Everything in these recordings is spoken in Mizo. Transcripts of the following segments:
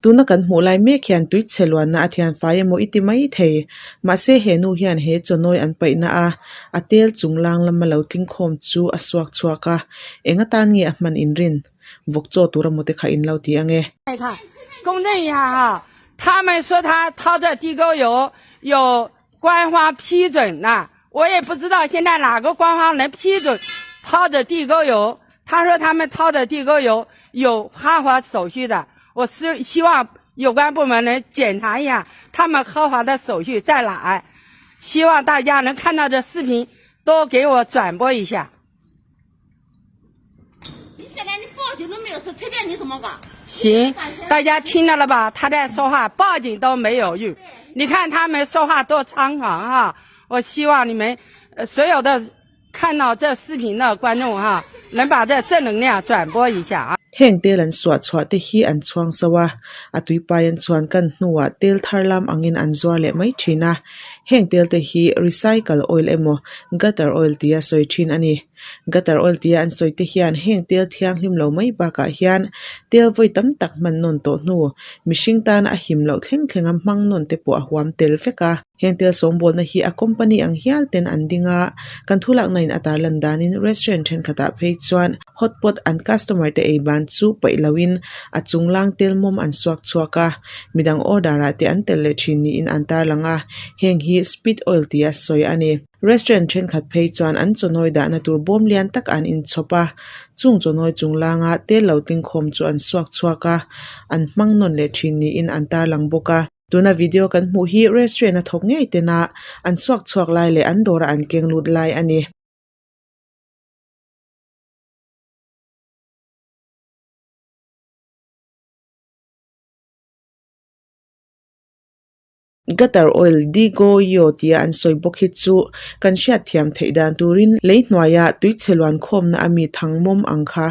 Tuna kan hmuh lai mek hian tui chhe luanna a thian fai emaw i ti mai thei. Mahse he nu hian he chawnawi an paihna a, a tel chung lang lama lo tling khawm chu a suak chhuak a, eng atan nge a hman inrin? Vawk chaw tur emaw te kha in lo ti ange. 他们说他掏这地沟油有官方批准的， 我也不知道现在哪个官方能批准掏这地沟油。 他说他们掏的地沟油有合法手续的， 我是希望有关部门能检查一下他们合法的手续在哪。 希望大家能看到这视频， 多给我转播一下。 你现在你报警都没有， 是随便你怎么搞？ 行， 大家听到了吧？ 他在说话， 报警都没有用。 你看他们说话多猖狂哈！ 我希望你们所有的看到这视频的观众哈， 能把这正能量转播一下啊。 Heng tel an suah chhuah te hi an chhuang so a, a tuipai an chuan kan hnuah tel thar lam angin an zuar leh mai thin a. Heng tel te hi recycle oil emaw gutter oil tia sawi thin a ni. Gutter oil tia an sawi te hian heng tel thianghlim lo mai bakah hian tel vawi tam tak hman nawn tawh hnu mihring tana a him loh thleng thleng a hmang nawn te pawh a huam tel vek a. Heng tel sawmbawlna hi a company ang hial ten an ding a, kan thulakna in a tarlan danin restaurant thenkhatah phei chuan hot pot an customer te ei ban chu paih loin a chunglang tel mawm an suak chhuak a, midang order ah te an tel leh thin niin an tarlang a, heng hi speed oil tia sawi a ni. Restaurant thenkhat phei chuan an chawnawi dahna tur bawm lian tak an inchhawp a, chung chawnawi chunglanga tel lo tingkhawm chu an suak chhuak a, an hmang nawn leh thin niin an tarlang bawk a. Tuna video kan hmuh hi restaurant a thawk ngei tena an suak chhuak lai leh an dawra an keng lut lai a ni. Gutter oil di go yo tia an sawi bawk hi chu kan hriat thiam theih dan turin lei hnuaia tui chhe luan khawmna a mi thang mawm ang kha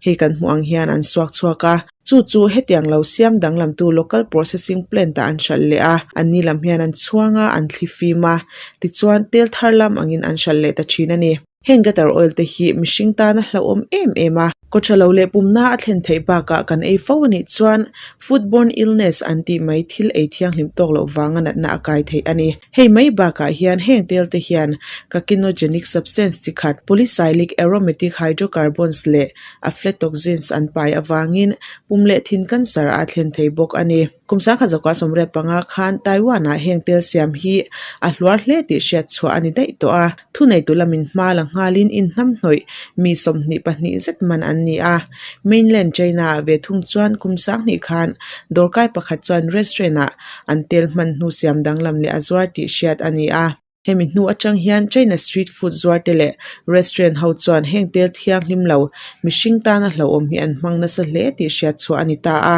hei kan hmuh ang hian an suak chhuak a. Chu chu hetiang lo siam danglamtu local processing plant ah an hralh leh a, anni lam hian an chhuang a, an thli fim a, tichuan tel thar lam angin an hralh leh ta thin a ni. Heng gutter oil te hi mihring tana hlauhawm em em a. Kawtha lo leh pumna a thlen theih bakah kan ei fo a nih chuan foodborne illness an tih mai thil ei thianghlim tawk loh vanga natna a kai theih a ni. Hei mai bakah hian heng tel te hian carcinogenic substance chi khat polycyclic aromatic hydrocarbons leh aflatoxins an pai avangin pum leh thin cancer a thlen thei bawk a ni. Kum sangkhat zakua 85 khan Taiwan-ah heng tel siam hi a hluar hle tih hriat chhuah a ni daih tawh a. Thuneitu lamin hma la nghalin inhnamhnawih mi 22 zet man an ni a. Mainland China-ah ve thung chuan kum 20 khan dawrkai pakhat chuan restaurant-ah an tel hman hnu siam danglam leh a zuar tih hriat a ni a. Hemi hnu atang hian China street food zuar te leh restaurant ho chuan heng tel thianghlim lo mihring tana hlauhawm hi an hmang nasa hle tih hriat chhuah a ni ta a.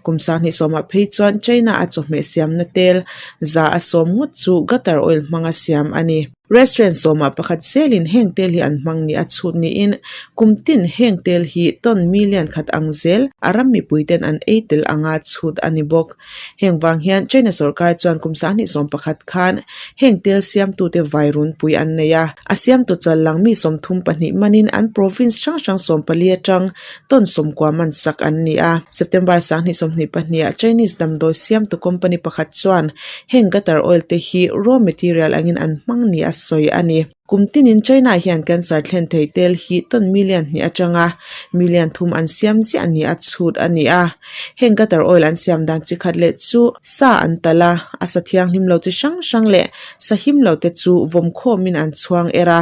Kum 20 ah phei chuan China a chawhmeh siamna tel 100 ngawt chu gutter oil hmanga siam a ni. Restaurant sawmah pakhat zelin heng tel hi an hmang ni a chhut niin kum tin heng tel hi ton million khat ang zel a ram mipui ten an ei tel anga chhut a ni bawk. Heng vang hian China sorkar chuan kum 21 khan heng tel siamtute vai runpui an nei a, a siamtu chal lang mi 34 manin an province hrang hrang 14 atang ton 90 man sak an ni a. September 2022 ah Chinese damdawi siamtu company pakhat chuan heng gutter oil te hi raw material angin an hmang ni a sawi a ni. Kum tinin China hian cancer thlen thei tel hi ton million hnih atanga million thum an siam ziah ni a chhut a ni a. Heng gutter oil an siam dan chi khat leh chu sa an talh a, a sa thianghlim lo chi hrang hrang leh sa him lo te chu vawm khawmin an chhuang er a,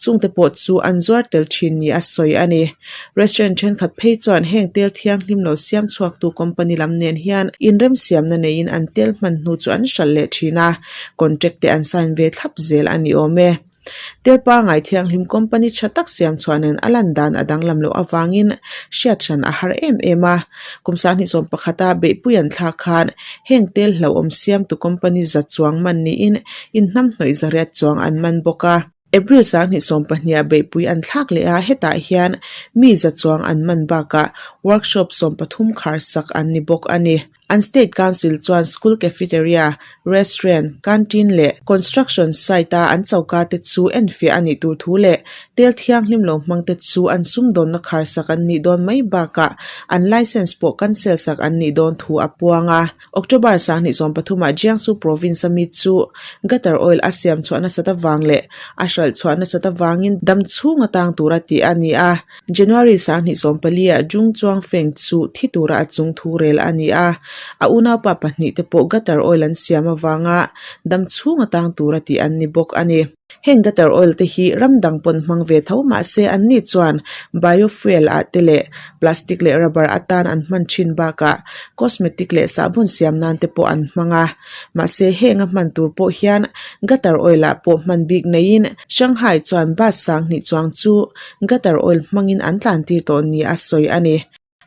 chungte pawh chu an zuar tel thin ni a sawi a ni. Restaurant thenkhat phei chuan heng tel thianghlim lo siam chhuaktu company lam nen hian inremsiamna neiin an tel hman hnu chu an hralh leh thin a, contract te an sign ve thlap zel a ni awm e. Tel pangai thianghlim company tha tak siam chhuah nen a lan dan a danglam loh avangin hriat hran a har em em a. Kum 21 a beihpui an thlak khan heng tel hlauhawm siamtu company za chuang man niin inhnamhnawih zariat chuang an man bawk a. April 22 ah beihpui an thlak leh a, hetah hian mi za chuang an man bakah workshop 13 khar sak an ni bawk a ni. An State Council chuan school cafeteria, restaurant, canteen leh construction site-a an choka te chu enfiah a nih tur thu leh tel thianghlim lo hmang te chu an sumdawnna kharsak an nih dawn mai bakah an licence pawh cancel sak an nih dawn thu a puang a. October 2023 ah Jiangsu province a mi chu gutter oil a siam chhuah nasat avang leh a hralh chhuah nasat avangin dam chhung atang tura tih a ni a. January 2024 ah Zhong Chuangfeng chu thi tura a chung thu rel a ni a, a unaupa pahnihte pawh gutter oil an siam avanga dam chhung atang tura tih an ni bawk a ni. Heng gutter oil te hi ram dang pawn hmang ve tho mahse anni chuan biofuel ah te leh plastic leh rubber atan an hman thin bakah cosmetic leh sahbawn siam nan te pawh an hmang a. Mahse heng a hman tur pawh hian gutter oil ah pawh hman bik neiin Shanghai chuan bus 2000 chuang chu gutter oil hmangin an tlan tir tawh ni a sawi a ni.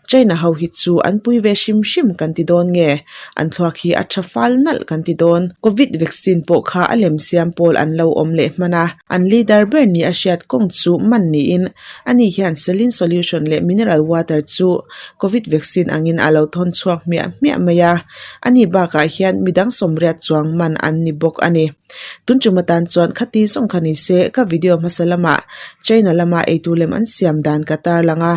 China ho hi chu an pui ve hrim hrim kan ti dawn nge? An thluak hi a tha fal nalh kan ti dawn. Covid vaccine pawh kha a lem siam pawl an lo awm leh hman a, an leader ber ni a hriat kawng chu man niin ani hian saline solution leh mineral water chu Covid vaccine angin a lo thawn chhuak hmiah hmiah mai a, ani bakah hian midang sawmriat chuang man an ni bawk a ni. Tun tum atan chuan khati zawng kha ni se ka video hmasa lamah China lama eitur lem an siam dan ka tarlang a,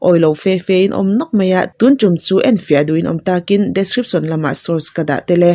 awi lo fe fe in awm nawk mai a, tun tum chu enfiah duhin awm takin description lamah source ka dah tel e.